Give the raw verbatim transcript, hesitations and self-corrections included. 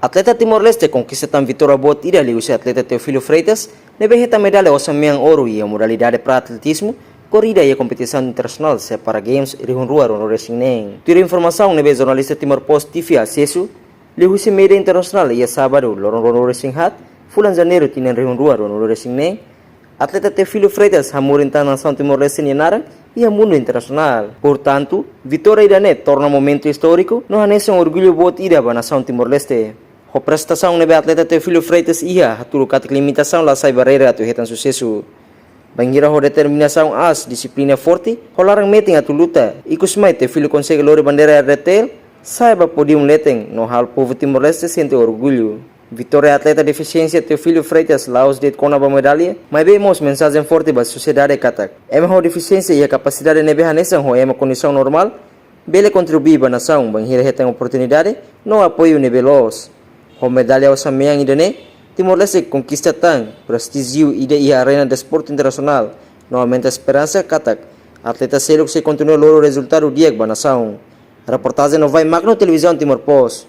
Atleta Timor-Leste konkista tan vitória boot ida liuhusi atleta Teofilo Freitas, ne'ebé hetan medalla osan-mean ouro iha modalidade para atletizmu, korrida iha kompetisaun internasionál SEA Para Games rihun rua ruanulu-resin-neen. Tuir informasaun ne'ebé jornalista Timor Post T V asesu, liuhusi média internasionál iha sábadu, loron ruanulu-resin-haat, fulan Janeiru tinan rihun rua ruanulu-resin-neen, atleta Teofilo Freitas hamurin tan nasaun Timor-Leste nia naran iha mundu internasionál. Portantu, vitória ida-ne'e torna momentu istóriku no hanesan orgullu boot ida ba nasaun Timor-Leste. Ho prestasaun ne'ebé atleta Teofilo Freitas iha, hatudu katak limitasaun la sai barreira atu hetan susesu. Bainhira ho determinasaun aas, dixiplina forte, ho laran-metin atu luta, ikusmai Teofilo konsege lori bandeira R D T L, sa'e ba pódiu leten, no halo povu Timor-Leste sente orgullu. Vitória atleta defisiénsia Teofilo Freitas la'ós de'it kona-ba medalla, maibé mós mensajen forte ba sosiedade katak ema ho defisiénsia iha kapasidade ne'ebé hanesan ho ema kondisaun normál, bele kontribui ba nasaun bainhira hetan oportunidade no apoiu ne'ebé loos. Ho medalla osan-mean ida-ne'e, Timor-Leste konkista tan prestíjiu ida iha arena desportu internasionál, no aumenta esperansa katak atleta seluk sei kontinua lori rezultadu di'ak ba nasaun. Reportajen Novai Magno, Televizaun Timor Post.